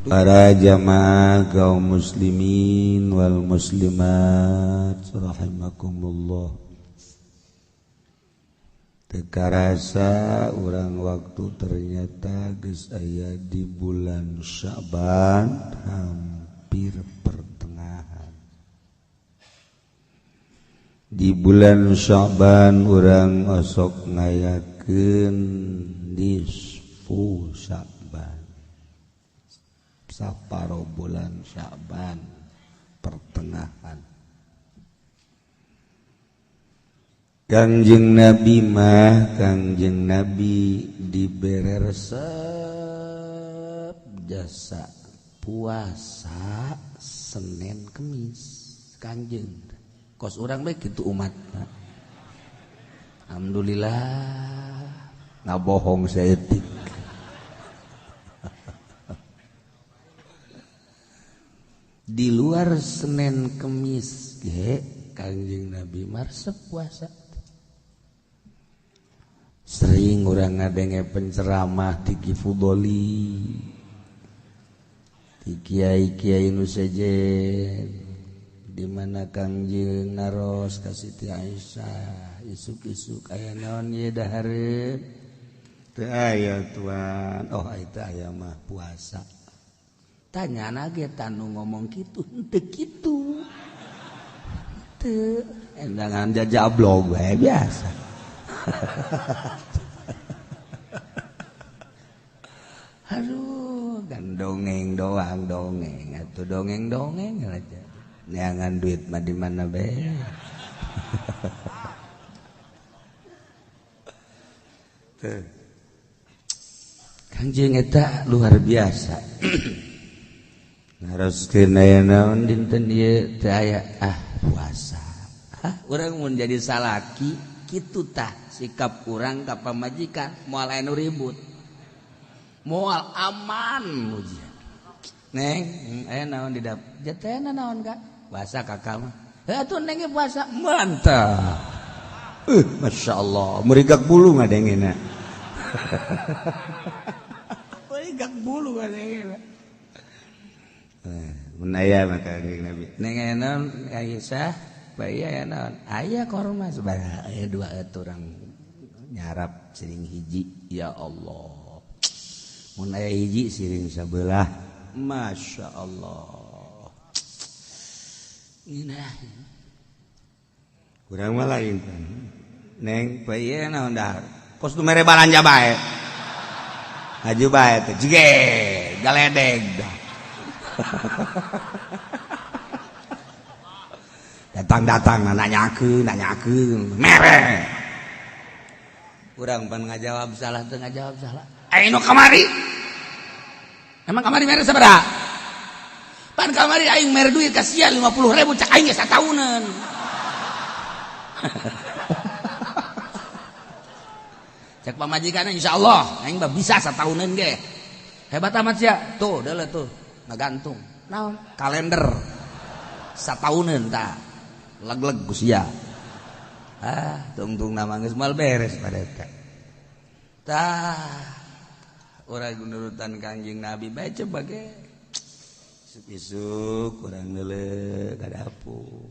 Para jamaah kaum muslimin wal muslimat rahimakumullah. Teu karasa urang waktu ternyata geus aya di bulan Sya'ban, hampir pertengahan. Di bulan Sya'ban urang osok ngayakeun nisfu Sya'ban, saparo bulan Sya'ban pertengahan. Kangjeng Nabi mah, Kangjeng Nabi dibere resep jasa puasa Senin Kemis. Kangjeng kos urang bae kitu umat. Alhamdulillah, ngabohong saeutik. Di luar Senin Kemis ge Kangjeng Nabi marsep puasa. Sering urang ngadenge penceramah ti Ki Fudoli, ti kiai-kiai nu sejen, di mana Kangjeng naros ka Siti Aisyah, isuk-isuk aya naon ieu dahareun? Teu aya tuan. Oh, eta aya mah puasa. Tanya ge tanu ngomong kitu, henteu kitu. Teu endangan jajablog we biasa. Aduh, kan dongeng doang, dongeng atuh dongeng-dongeng aja. Neangan duit mah di mana bae. Tuh. Kangjeng eta luar biasa. Naroskeun aya naon dinten ieu teu aya, ah puasa. Hah, urang mun jadi salaki kitu tah sikap urang ka pamajikan, moal aya nu ribut. Moal aman ujian. Neng, aya naon di dapur? Jatena naon Kak? Puasa kakak mah. Heuh atuh neng ge puasa. Mantap. Masya Allah, merigak bulu ngadengena. Merigak bulu ngadengena. Mun aya mah Kangjeng Nabi. Neng aya naon Aisyah? Bae aya naon? Aya korma sabaraha? Aya dua urang nyarap siring hiji. Ya Allah. Mun aya hiji siring sabelah. Masya Allah. Ngeunah. Kurang mah lain. Neng bae naon dahar? Kos nu mere balanja bae. Haju bae teh jige galedeg. Datang-datang nanyakeun, nanyakeun, mere. Urang pan ngajawab salah teu ngajawab salah. Aing nu kamari. Emang kamari mere sabaraha? Pan kamari aing mere duit ka sia 50.000 cak aing ge satauneun. Cek pamajikanna insyaallah aing mah bisa satauneun ge. Hebat amat sia. Tuh deuleu tuh ngagantung. Naon? Kalender. Satauneun tah. Leg-leg ku sia. Ah, tungtung nama geus moal beres pada eta. Tah, urang nurutan Kangjeng Nabi bae coba ge. Isuk-isuk urang neuleuh ka dapur.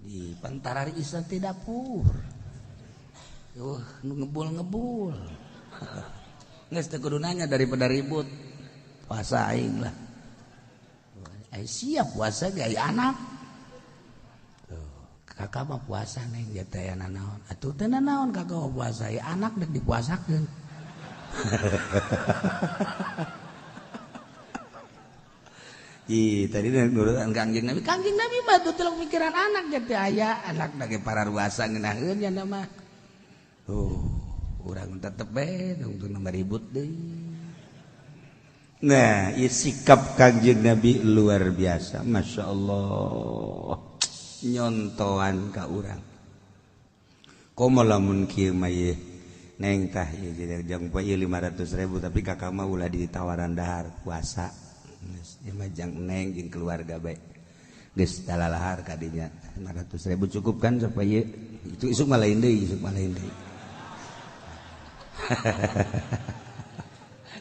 Di pantarari isa ti dapur. Nu ngebul-ngebul. Geus teu kudu nanya daripada ribut. Puasa aing lah. Ai siap puasa ge ai anak. Kakak mah puasa neng dia teh nanaon. Atuh teu nanaon kakak mah puasa, ya anak dek dipuasakeun. Ih, tadi nurutan Kangjeng Nabi. Kangjeng Nabi mah tuh teu mikiran anak dia teh aya anak da ge pararuasa ngeunaheun nya mah. Urang tetep bae tungtung nama ribut deui. Nah, ieu sikap Kangjeng Nabi luar biasa, Masya Allah. Nyontoan ka urang. Komo lamun kieu mah ieu neng tah ieu jang poe ieu 500.000 tapi kakak mah ulah ditawaran dahar puasa. Geus ieu mah jang neng jeung keluarga bae. Geus dalalahar kadinya 500.000 cukup kan supaya itu isuk mah lain deui, isuk mah lain deui.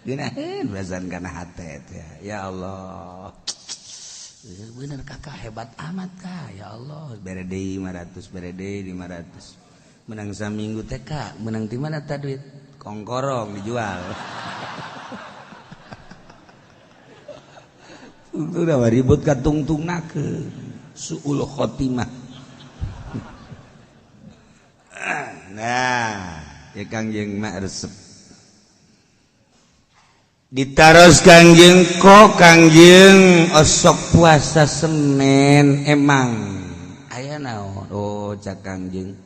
Geunaheun perasaan kana hate teh. Ya Allah. Bener kakak hebat amat kak, ya Allah. Bere deui 500, bere deui 500. Menang saminggu teh kak, menang di mana tah duit? Kongkorong dijual. Udah ribut ka tungtungnakeun. Suul khotimah. Nah, ya Kangjeng mah resep. Ditaros Kangjeng kok Kangjeng osok puasa Senin emang. Aya naon? Oh, cak Kangjeng.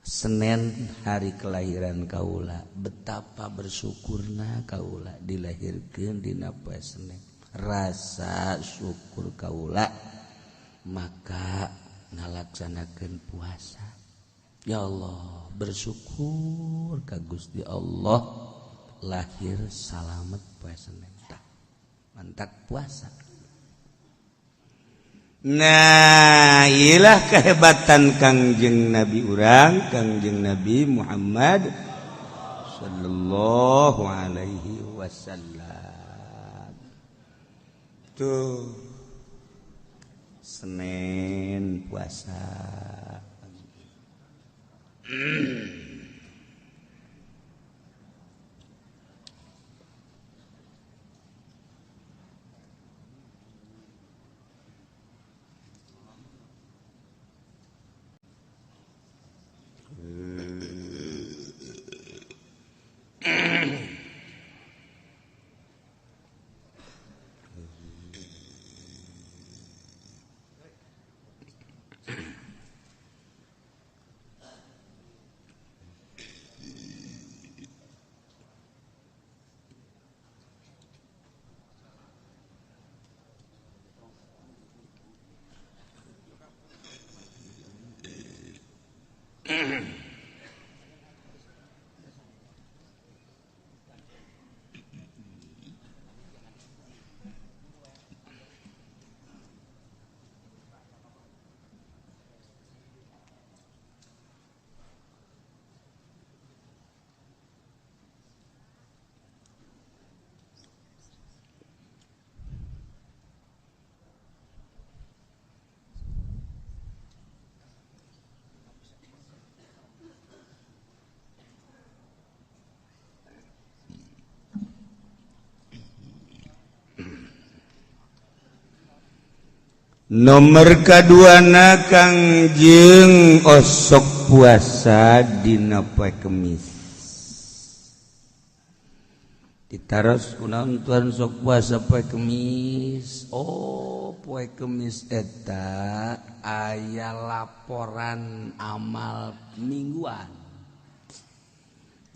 Senin hari kelahiran kaula, betapa bersyukurna kaula dilahirkeun dina poe Senin. Rasa syukur kaula maka ngalaksanakeun puasa. Ya Allah, bersyukur ka Gusti Allah lahir salamet poe Senin. Tah, mantak puasa. Nah, ilah kehebatan Kangjeng Nabi urang, Kangjeng Nabi Muhammad sallallahu alaihi wasallam. Tuh Senin puasa. Nomor kaduana Kangjeng osok puasa dina poe Kemis. Ditaros kunaon tuan sok puasa poe Kemis? Oh, poe Kemis eta aya laporan amal mingguan.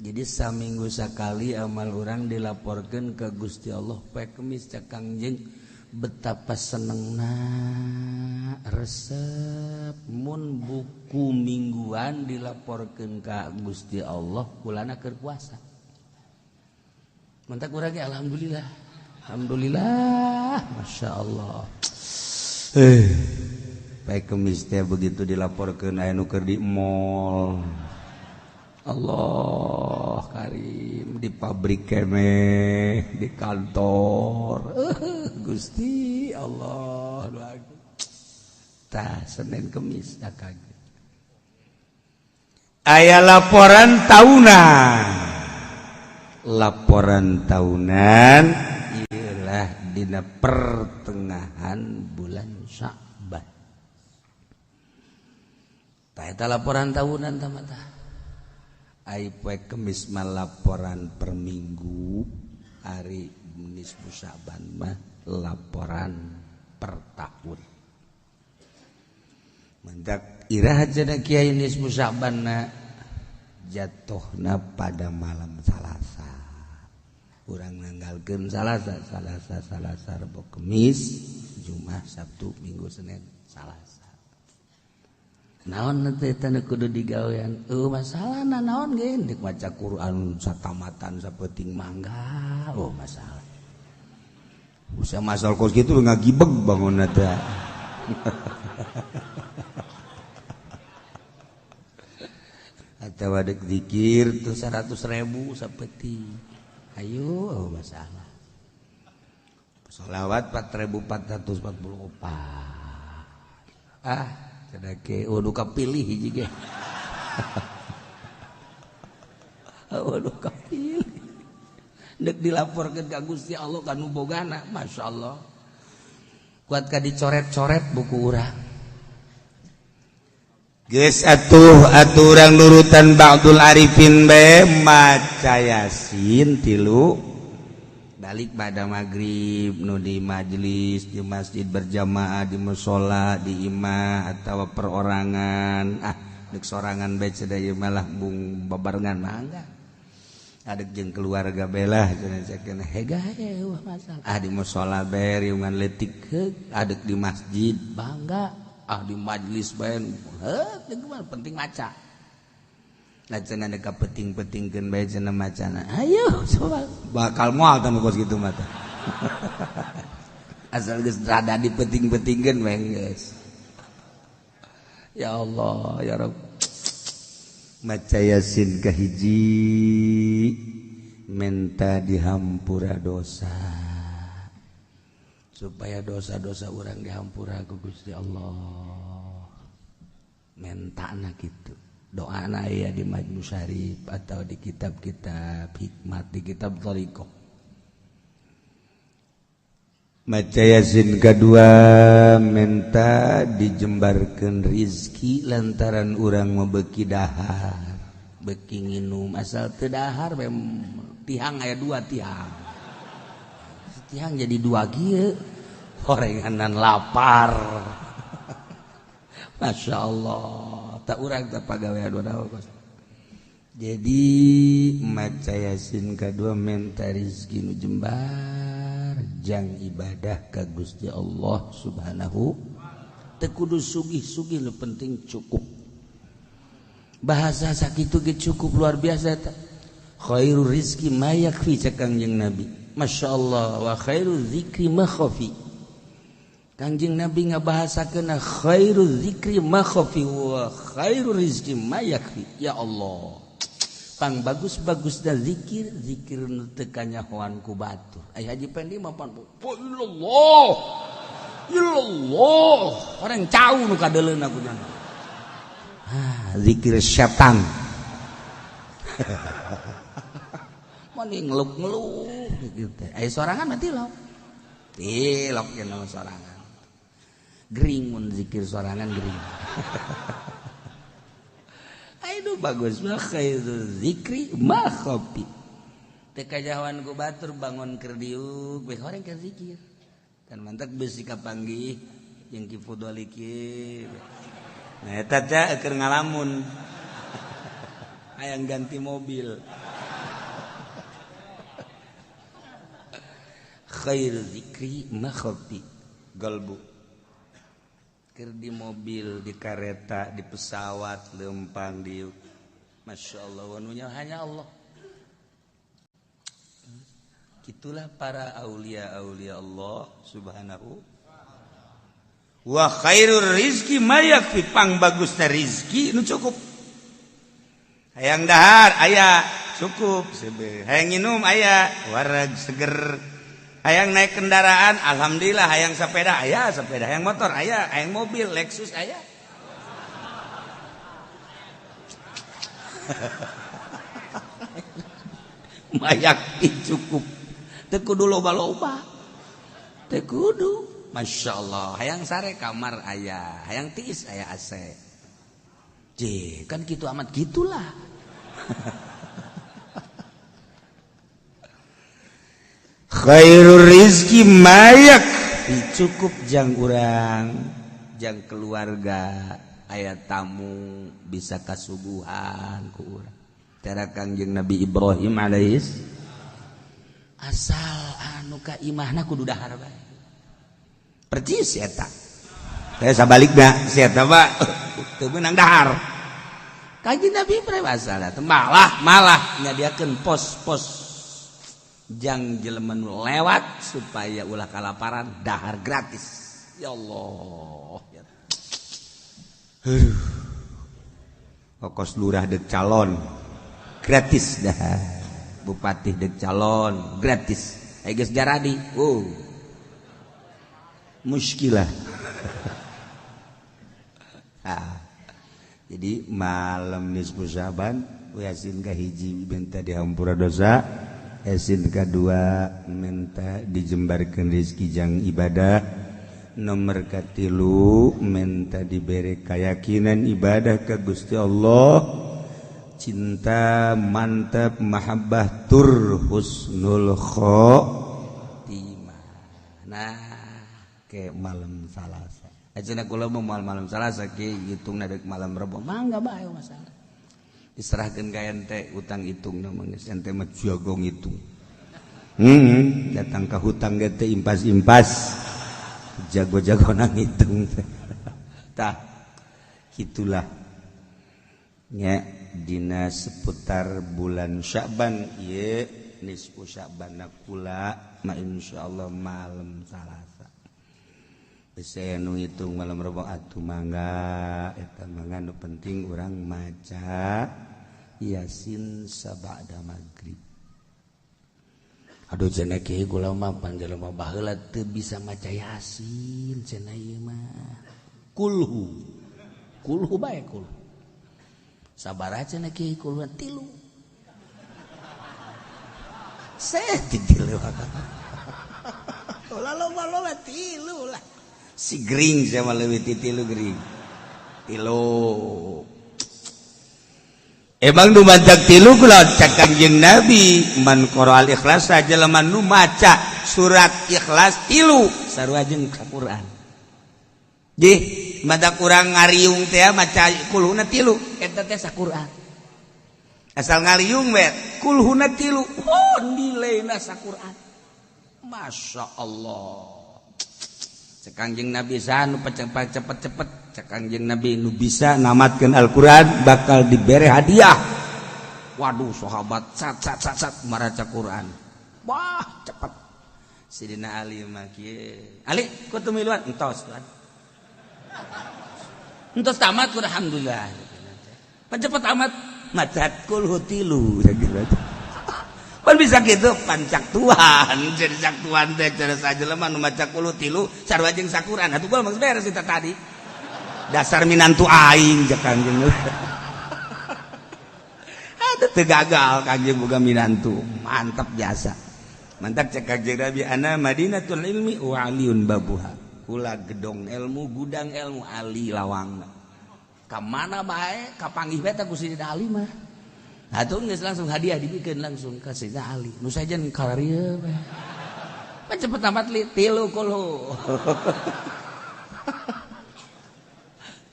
Jadi saminggu sakali amal urang dilaporkeun ke Gusti Allah poe Kemis. Cak Kangjeng betapa senengna resep mun buku mingguan dilaporkeun ka Gusti Allah kulana keur puasa. Mantak urang ge alhamdulillah. Alhamdulillah, Masya Allah. Poe Kemis teh begitu dilaporkeun aya nu keur di mall. Allah Karim di pabrik keneh, di kantor. Gusti Allah. Tah Senin Kemis tah kaget. Aya laporan tahunan. Laporan tahunan ialah dina pertengahan bulan Sya'ban. Tah eta laporan tahunan tah mah tah. Ai poe Kemis mah laporan per minggu, hari nisfu Sya'ban mah laporan per tahun. Mendak iraha cenah kiai nisfu Sya'ban na jatuhna pada malam Salasa. Urang nanggalkeun Salasa, Salasa, Salasa, Rebo, Kemis, Jumat, Sabtu, Minggu, Senin, Salasa. Naon teh teh kudu digawean? Masalahna naon ge deuk maca Quran satamatan sapenting mangga. Oh masalah. Usia masal kos kitu ngagibeg bangunna teh. Atau ada zikir tuh 100.000 sapeti. Ayo oh masalah. Sholawat 4.444. Ah, cenah ke oh duka pilih hiji ge. Oh duka pilih. Dek dilaporkeun ka Gusti Allah kanu bogana, masyaallah. Kuat ka dicoret-coret buku urang. Geus atuh atuh urang nurutan Ba'dul Arifin bae maca Yasin 3 balik pada maghrib nu di majelis di masjid berjamaah di mushola di imah atau perorangan ah dek sorangan bae cenah malah bung babarengan mangga adek jeung keluarga belah cenah cekeun hega wah masalah ah di mushola bae riungan leutik adek di masjid bangga ah di majelis bae heuh penting maca. Nah cenah deka peting-petingkeun bae cenah macana. Ayo coba bakal moal tah kos kitu mah tah. Asal geus rada dipeting-petingkeun bae geus. Ya Allah, ya Rabb. Maca Yasin kahiji menta dihampura dosa. Supaya dosa-dosa urang dihampura ku Gusti Allah. Mentana kitu. Doa aya di Majmu Syarif atau di kitab-kitab hikmat, di kitab thariqah. Maca Yasin kedua menta dijembarkeun rizki lantaran urang mau beki dahar, beki nginum asal teu dahar tihang aya 2 tihang. Tihang jadi 2 kieu, horenganan lapar. Masya Allah. Tak urang tak pagawean kos. Jadi maca Yasin kedua menta rizki nu jembar jang ibadah ka Gusti Allah Subhanahu. Teu kudu sugih-sugih nu penting cukup. Bahasa sakitu ge cukup luar biasa eta. Khairur rizki ma yakfi cek Kangjeng Nabi. Masya Allah wa khairu zikri ma khafi. Kangjeng Nabi ngabahasakeun khairu zikri ma khafi wa khairu rizki ma yakfi. Ya Allah. Pang bagus-bagusna zikir, zikir nu teu kanyahoan ku batur. Ai Haji Pendi mah pan illallah. Illallah. Orang cau nu kadeuleuna ku nya. Ah, zikir setan. Mani ngeluk-ngeluk gitu teh. Ai sorangan mah tilok. Tilok cenah mah sorangan. Gering mun zikir sorangan gering. Aduh bagus mah khairu zikri ma khafi. Teu kajahoan ku batur bangun keur diuk bae horeng keur zikir. Kan mantak beusi kapanggih jeung Ki Fudoli kieu. Nah eta teh keur ngalamun. Hayang ganti mobil. Khairu zikri ma khafi. Galbu. Keur di mobil, di kereta, di pesawat, lempang diuk. Masya Allah, wanunya hanya Allah. Itulah para aulia-aulia Allah Subhanahu wa khairur rizki ma yakfi, pang bagusna rizki nu cukup. Hayang dahar aya cukup, hayang nginum aya wareg seger. Hayang naik kendaraan alhamdulillah, hayang sepeda aya sepeda, hayang motor aya, hayang mobil Lexus aya. Mayak cukup. Teu kudu loba-loba. Teu kudu. Masya Allah, hayang sare kamar aya, hayang tiis aya AC. J, kan gitu amat gitulah. Khairur rizki mayak cukup jang urang, jang keluarga, aya tamu bisa kasuguhan ku urang. Tera Kangjeng Nabi Ibrahim alaihis asal anu ka imahna kudu dahar bae. Percis eta. Saya sabalikna si eta mah teu meunang dahar. Kangjeng Nabi Ibrahim asal malah nyadiakeun pos-pos jang jelema nu lewat supaya ulah kalaparan dahar gratis. Ya Allah. Aduh. Okos lurah dek calon gratis dah. Bupati dek calon gratis. Ai geus jaradi. Oh. Muskilah. Ah. Jadi malam nisfu Syaban Yasin kahiji minta dihampura dosa, Yasin kedua minta dijembarkan rezeki jang ibadah, nomor katilu minta diberi keyakinan ibadah ke Gusti Allah, cinta mantap mahabbah tur husnul khotimah. Nah, ke malam Salasa. Ayeuna kula mah malam Salasa ki ngitungna deuk malam Rebo. Mangga bae masalah. Diserahkeun ka ente utang hitungna mah geus ente mah jago ngitung. Datang ke hutang ge teh impas-impas. Jago-jago nang ngitung teh. Tah, gitulah. Nya dina seputar bulan Sya'ban ieu nisfu Sya'ban kula ma insyaallah malam Salasa. Saya nu ngitung malam Rebo atuh mangga eta mangga nu penting urang maca Yasin sabada magrib. Aduh cenah kieu kula mah panjelema baheula teu bisa maca Yasin cenah ieu mah. Kulhu. Kulhu bae kulhu. Sabaraha cenah kieu kulhu tilu. Seh tilu. Ulah loba-loba tilu lah. Si gering sama leuwih ti tilu gering. Tilu. Emang nu mancak tilu kula cak Kangjeng Nabi man qara al ikhlas jelema nu maca surat ikhlas tilu sarua jeung Quran. Jih, mata kurang ngariung teh maca kulhuna tilu eta teh saquran. Asal ngariung we kulhuna tilu. Oh, nilaina saquran. Masya Allah. Cek Kangjeng Nabi saha nu cepet-cepet, cek Kangjeng Nabi nu bisa namatkeun Al-Qur'an bakal dibere hadiah. Waduh sahabat sat sat sat sat maraca Quran. Wah, cepet. Sidina Ali mah kieu. Ali, ku teu miluan entos tuan. Entos tamat alhamdulillah. Cepet amat maca kulhu tilu. Pan bisa gitu pancak tuan jadi cak tuan teh cara sajelema nu maca kulhu tilu sarua jeung sakuran atuh gua mah beres eta tadi. Dasar minantu aing cek Kangjeng. Aduh teu gagal Kangjeng boga minantu. Mantap jasa. Mantap cek Kangjeng Nabi ana Madinatul ilmi wa aliyun babuha. Kula gedong ilmu gudang ilmu Ali lawangna. Ka mana bae kapanggih bae teh ku Sidina Ali mah. Atuh geus langsung hadiah dibikeun langsung ka Sidina Ali. Nu sajen kararieu bae. Pan cepet amat li tilu kulhu.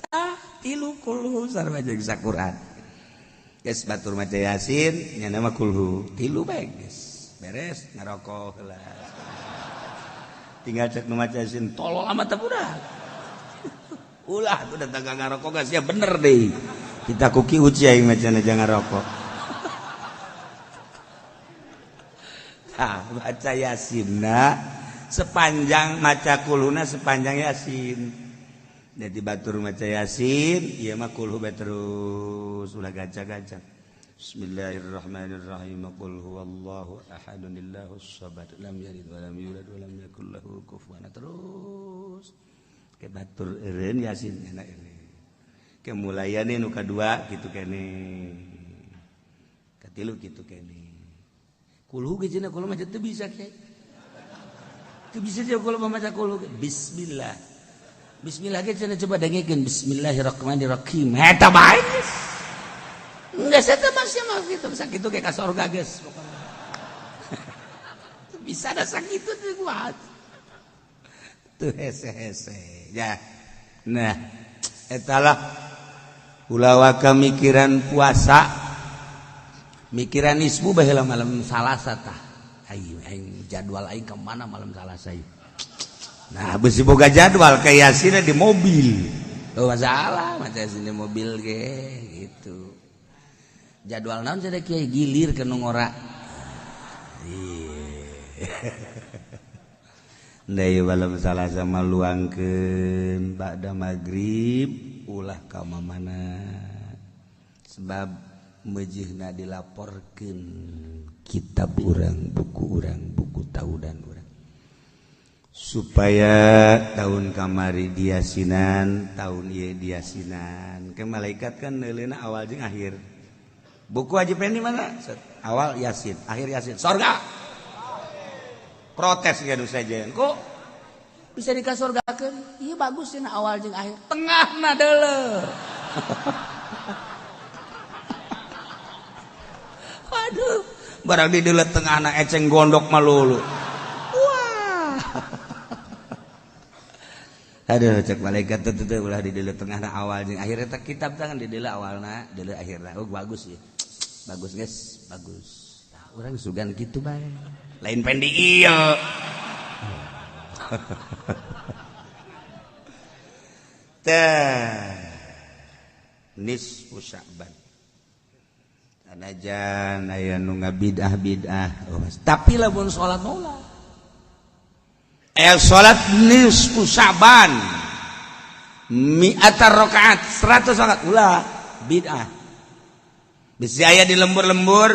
Tah tilu kulhu sarua jeung saquran. Geus batur maca Yasin nya nama kulhu tilu bae geus. Beres ngarokok heula. Tinggal cek nu maca Yasin tolol amat teh budak. Ulah tuh datang ka ngarokok geus ya bener deui. Kita kuki uci aing macana jangan rokok. Nah, baca Yasinna sepanjang maca kulhuna sepanjang Yasin. Jadi batur maca Yasin, ieu mah kulhu bae terus ulah gaca-gaca. Bismillahirrahmanirrahim. Qul huwallahu ahad, illahus samad, lam yalid wa lam yulad wa lam yakul lahu kufuwan. Terus ke batur eureun Yasin enak eureun. Kemulayane nu kadua kitu kene. Katilu kitu kene. Kulhu ge cenah kula mah teu bisa kiai. Teu bisa jeung kula mah maca kulhu. Bismillah. Bismillah ge cenah coba dengekeun bismillahirrahmanirrahim. Eta bae geus. Geus eta mah sia mah kitu sakitu ge ka sorga geus pokona. Bisa da sakitu teh kuat. Tuh hese-hese ya. Nah, etalah ulah waka mikiran puasa. Mikiran nisbu baheula malam Salasa tah. Ayo aing jadwal aing ka mana malam Salasa ieu. Nah, besi boga jadwal kayak Yasin di mobil. Oh, masalah maca Yasin di mobil ge gitu. Jadwal naon cenah kiai gilir ke nu ngora. Ndai malam Salasa mah luangkeun ba'da magrib ulah ka mana sebab meujeuhna dilaporkeun kitab urang, buku urang, buku tahunan urang supaya tahun kamari diasinan, tahun ieu diasinan. Ke malaikat kan neuleuna awal jeung akhir. Buku Haji Pendi mana? Awal Yasin, akhir Yasin. Sorga. Protes gaduh saja. Kok bisa dikasorgakeun? Ieu bagus cenah awal jeung akhir. Tengahna deuleu. Waduh, barang di deuleu tengahna eceng gondok malulu. Wah. Aduh, cek malaikat teu teu ulah di deuleu tengahna awal jeung akhir eta kitab tangan di deuleu awalna, deuleu akhirna. Oh, bagus ya. Bagus guys, bagus. Nah, urang sugan kitu bae. Lain pendi ieu. Teh nisfu Sya'ban. Sanajan aya nu ngabidah-bidah, oh, tapi lamun salat mah aya salat nisfu Sya'ban mi'ata rakaat 100 rakaat ulah bid'ah. Bisi aya di lembur-lembur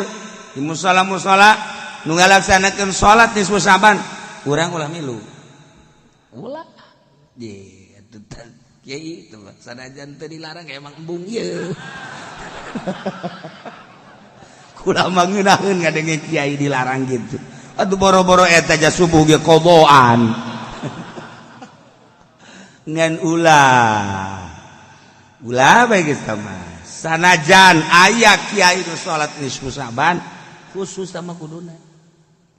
di musala-musala nu ngalaksanakeun salat nisfu Sya'ban urang ulah milu. Ulah. Ye atuh kiai teh sanajan teu dilarang emang embung ieu. Kula mah ngeunaheun ngadenge kiai dilarang gitu. Atuh boro-boro eta ja subuh ge qodoan. Ngan ulah. Ulah bae geus mah. Sanajan aya kiai nu salat nisfu Sya'ban khusus sama kuduna.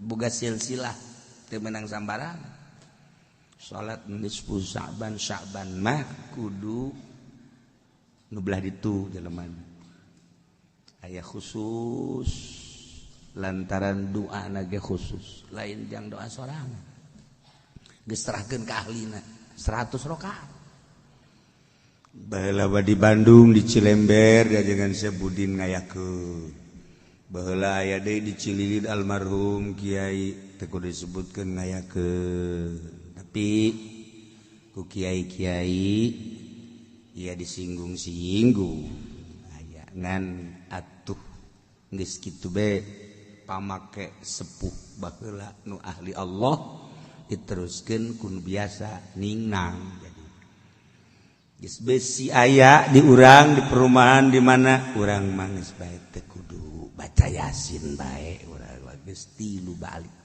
Boga silsilah teu meunang sambarangan. Salat nisfu Sya'ban, Sya'ban mah kudu nu belah ditu jelema. Aya khusus lantaran doa ge khusus, lain jang doa sorangan. Geus serahkeun ka ahlina 100 rakaat. Baheula di Bandung di Cilember diajengan Syekh Budin ngayakeun. Baheula aya deui di Cililin almarhum kiai teu kudu disebutkeun ngayakeun. Tapi ku kiai-kiai ya disinggung-singgung aya ngan atuh geus kitu be pamake sepuh baheula nu ahli Allah diteruskeun ku nu biasa ningnang. Jadi geus besi aya di urang di perumahan di mana urang mah geus bae teu kudu baca Yasin bae urang geus tilu balik.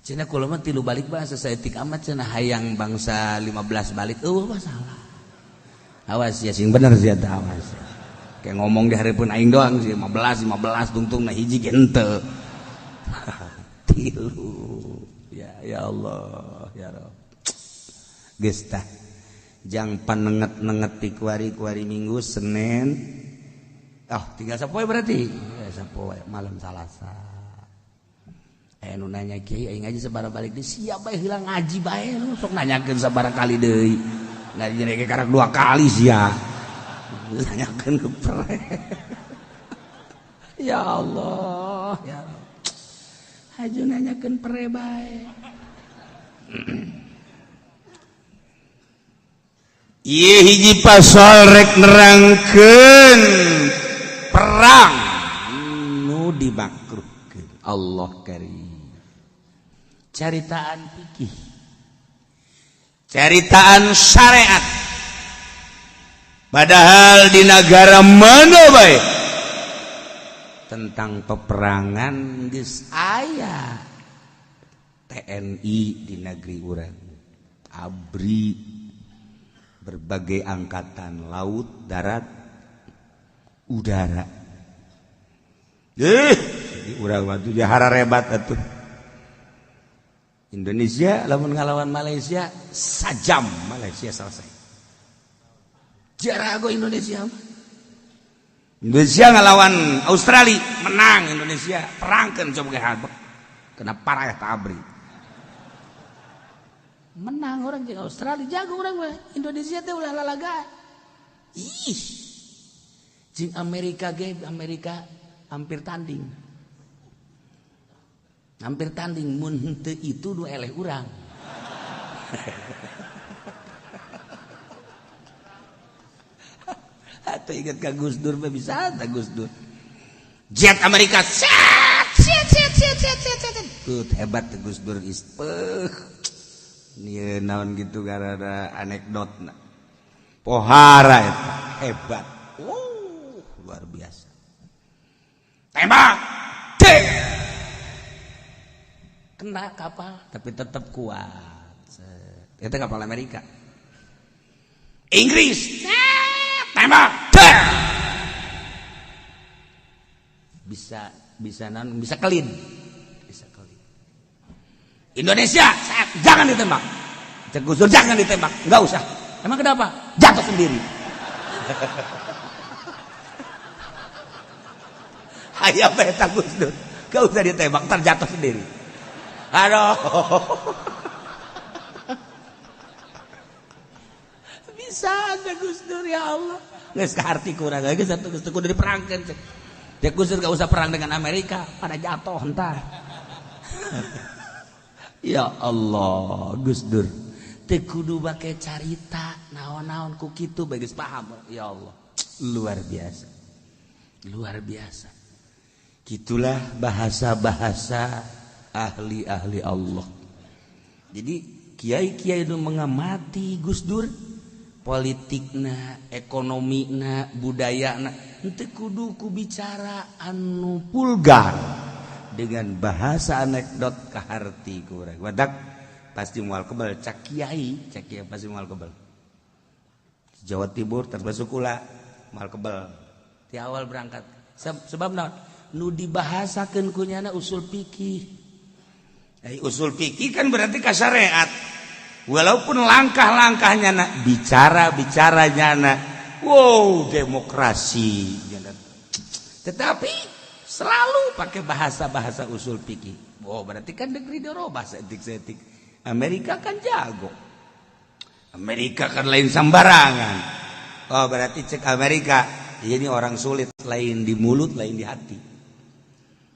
Cenah kula mah tilu balik bangsa saeutik amat cenah hayang bangsa 15 balik eueuh masalah. Awas ya sing bener sia teh awas. Kayak ngomong di hareupeun aing doang sih 15 15 tungtungna hiji ge henteu. Tilu. Ya ya Allah ya Rabb. Geus tah jang panenget-nenget ti kuari-kuari Minggu Senin. Ah, tinggal sapoe berarti. Ya sapoe malam Salasa. Nu nanya kiai aing ngaji sabaraha balik deui siap bae heula ngaji bae lu sok nanyakeun sabaraha kali deui ngaji ge karak 2 kali sia nanyakeun ke pre. Ya Allah ya Allah haju nanyakeun pre bae. Ieu hiji pasal rek nerangkeun perang nu dimakruhkeun Allah karim. Caritaan fikih, caritaan syariat. Padahal di negara mana bae tentang peperangan geus aya TNI di negeri urang, ABRI, berbagai angkatan laut, darat, udara. Di urang mah tuh jahara rebat atuh. Indonesia lamun ngalawan Malaysia sajam Malaysia selesai. Jarago Indonesia. Indonesia ngalawan Australia menang Indonesia, perangkeun coba ge habek. Kena parah tabri. Menang orang jeung Australia jago orang mah. Indonesia teh ulah lalaga. Ih. Jeung Amerika ge Amerika hampir tanding. Hampir tanding mun henteu itu nu eleh urang. Atau ingat ka Gus Dur mah bisa ta Gus Dur. Jet Amerika set set set set set set set. Tuh hebat Gus Dur ispeuh. Ieu naon gitu gara-gara anekdotna. Pohara eta hebat. Luar biasa. Tembak. Dek. Kena kapal tapi tetap kuat. Itu kapal Amerika. Inggris. Tembak. Dek. Bisa bisa nan bisa kelin. Bisa kelin. Indonesia, jangan ditembak. Cek Gus Dur jangan ditembak, enggak usah. Emang kenapa? Jatuh sendiri. Hayam eta Gus Dur. Gak usah ditembak, ntar jatuh sendiri. Aduh. Bisa ada Gus Dur ya Allah. Geus kaharti kurang geus atuh geus kudu diperangkeun cek. Cek Gus Dur gak usah perang dengan Amerika, pada jatuh entar. Ya Allah, Gus Dur. Teu kudu bake carita naon-naon ku kitu bae geus paham. Ya Allah, luar biasa. Luar biasa. Gitulah bahasa-bahasa ahli-ahli Allah. Jadi kiai-kiai itu mengamati Gus Dur, politikna, ekonomina, budayana, henteu kudu ku bicara anu vulgar dengan bahasa anekdot kaharti ku urang. Wadak pasti moal kebal cak kiai pasti moal kebal. Jawa Timur termasuk kula moal kebal. Di awal berangkat sebab naon? Nu dibahasakeun ku nyana usul fikih. Usul fikih kan berarti ka syariat. Walaupun langkah-langkahnya na bicara-bicara nyana, wow demokrasi. Tetapi selalu pakai bahasa-bahasa usul fikih. Wow, berarti kan negeri dirobah seetik-seetik. Amerika kan jago. Amerika kan lain sembarangan. Oh, berarti cek Amerika, ini orang sulit, lain di mulut, lain di hati.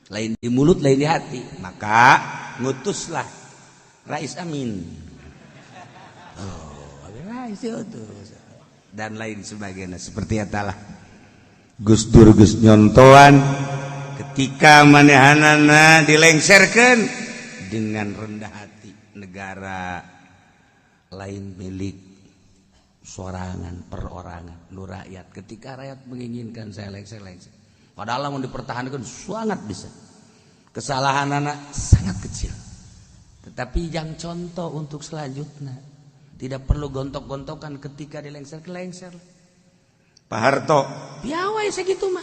Lain di mulut, lain di hati. Maka ngutuslah Rais Amin. Oh, Rais itu dan lain sebagainya. Seperti etalah Gus Dur geus nyontoan ketika manehanana dilengserkeun dengan rendah hati. Negara lain milik sorangan perorangan nu rakyat. Ketika rakyat menginginkan saya lengser lengser. Padahal mau dipertahankan sangat bisa. Kesalahan anak sangat kecil. Tetapi yang contoh untuk selanjutnya tidak perlu gontok-gontokan ketika dilengser ke lengser. Pak Harto piawai segitu mah.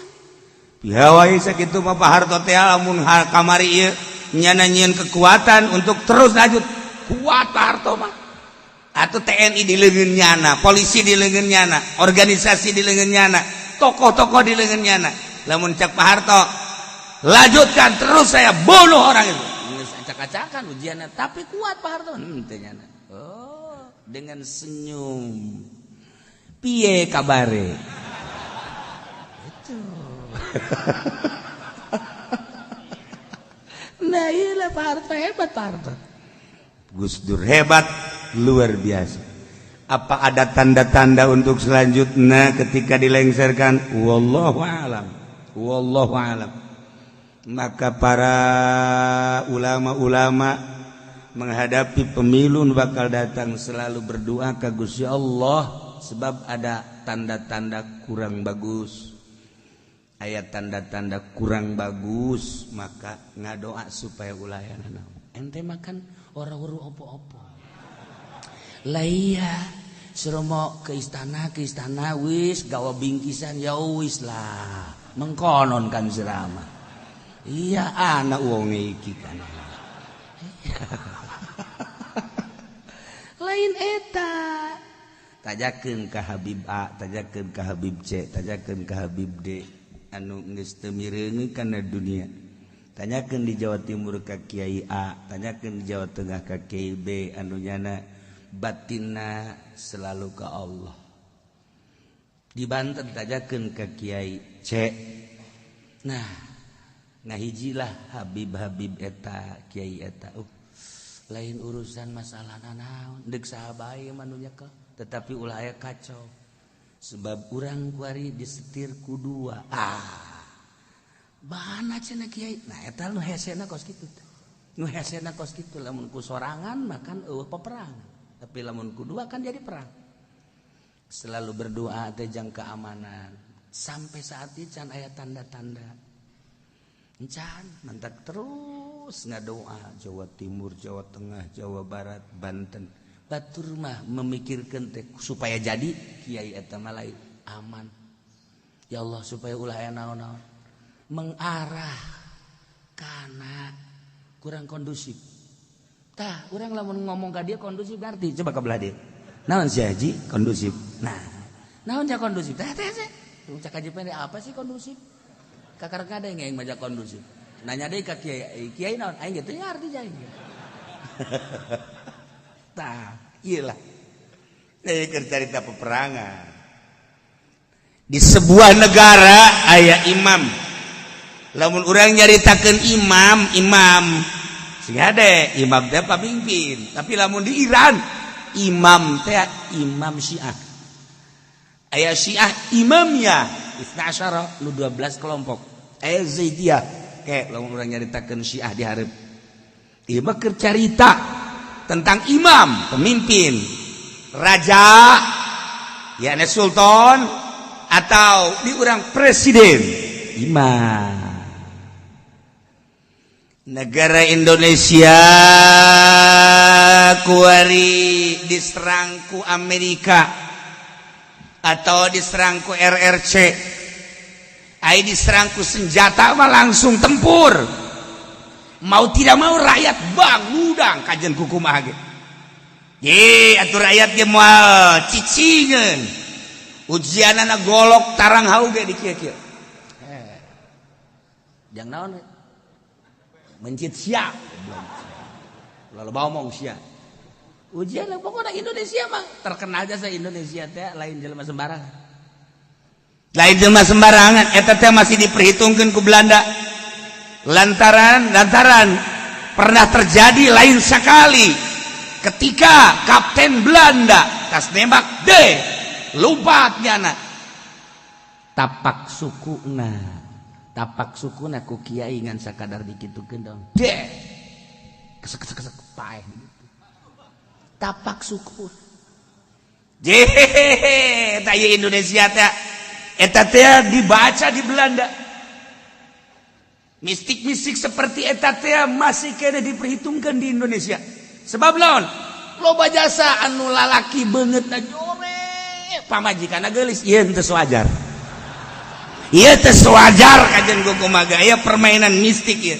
Piawai segitu mah Pak Harto teh lamun kamari ieu nyana nyieun kekuatan untuk terus lanjut. Kuat Pak Harto mah. Atau TNI di leungeun nyana, polisi di leungeun nyana, organisasi di leungeun nyana, tokoh-tokoh di leungeun nyana. Lamun cak Pak Harto, lanjutkan terus saya bunuh orang itu. Geus acak-acakan ujianna, tapi kuat Pak Harto. Teh nyana. Oh, dengan senyum. Piye kabare? Itu. Nah, iyalah Pak Harto hebat Pak Harto. Gus Dur hebat, luar biasa. Apa ada tanda-tanda untuk selanjutnya ketika dilengserkan? Wallahu alam. Wallahu alam. Maka para ulama-ulama menghadapi pemilu bakal datang selalu berdoa ke Gusti Allah sebab ada tanda-tanda kurang bagus. Ayat tanda-tanda kurang bagus maka ngadoa supaya ulah naon. Ente makan orang uru opo-opo. Lah iya, suruh mau ke istana wis gawa bingkisan ya wis lah. Mengkonon kan serama. Iya anak wong iki kan. Lain eta. Tajakeun ka Habib A, tajakeun ka Habib C, tajakeun ka Habib D anu geus teu mireungeun kana dunia. Tanyakeun di Jawa Timur ka Kiai A, tanyakeun di Jawa Tengah ka Kiai B anu nyana batinna selalu ka Allah. Di Banten tanyakeun ka Kiai C. Nah, ngahijilah Habib-habib eta Kiai eta. Lain urusan masalah nanaon, deuk saha bae mah nu nyekel, tetapi ulah aya kacau. Sebab urang kuari disetir ku dua. Ah. Mana cenah kiai? Nah, eta nu hesena kos kitu. Nu hesena kos kitu, lamun ku sorangan makan eueuh peperangan. Tapi lamun ku dua kan jadi perang. Selalu berdoa teh jang keamanan. Sampai saat ini can aya tanda-tanda. Can mantak terus ngadoa Jawa Timur, Jawa Tengah, Jawa Barat, Banten. Batur mah memikirkan teh supaya jadi kiai eta mah lain aman. Ya Allah, supaya ulah aya naon-naon. Mengarah kana kurang kondusif. Tah, urang lamun ngomong ka dia kondusif ngerti, coba ka belah dieu. Naon sih haji kondusif? Nah, naon ja kondusif? Tah teh teh. Cak haji pendek apa sih kondusif? Kakar kada yang maja kondusif. Nanya deui ka kiai, kiai naon? Aing ge teu ngarti aing. Tah, ieu lah. Keur carita peperangan. Di sebuah negara aya imam. Lamun urang nyaritakeun imam, imam sing hade, imam teh pamimpin. Tapi lamun di Iran imam teh imam Syiah. Aya Syiah imamnya isna asyara, nu 12 kelompok. Aya Zaidiyah. Kayak lamun urang nyaritakeun Syiah di hareup. Ieu mah keur carita tentang imam, pemimpin, raja, yakni sultan atau di urang presiden, imam. Negara Indonesia kuari diserang ku Amerika atau diserang ku RRC, ai diserang ku senjata mah langsung tempur, mau tidak mau rakyat bangudang kajian kukumaha ge. Ye atuh rakyat ge moal cicingeun, ujianana golok tarang hau ge di kieu-kieu. Eh. Jang naon? Mencit sia. Lalu bawa ngomong sia. Ujian pokoknya Indonesia mah terkenal jasa Indonesia teh lain jelema sembarangan. Lain jelema sembarangan, eta teh masih diperhitungkan ku Belanda. Lantaran lantaran pernah terjadi lain sekali ketika kapten Belanda tas nembak deh lompat nyana tapak sukuna, tapak sukuna ku kiai ngan sakadar dikitukeun dong deh kesek kesek kesek paeh gitu tapak suku. Jehehe, eta Indonesia teh eta teh dibaca di Belanda, mistik-mistik seperti eta teh masih kena diperhitungkan di Indonesia. Sebab lawan loba jasa anu lalaki beungeutna jore, pamajikanna geulis, ieu teu wajar, ieu teu wajar. Kajian kumaha aya permainan mistik ieu ya.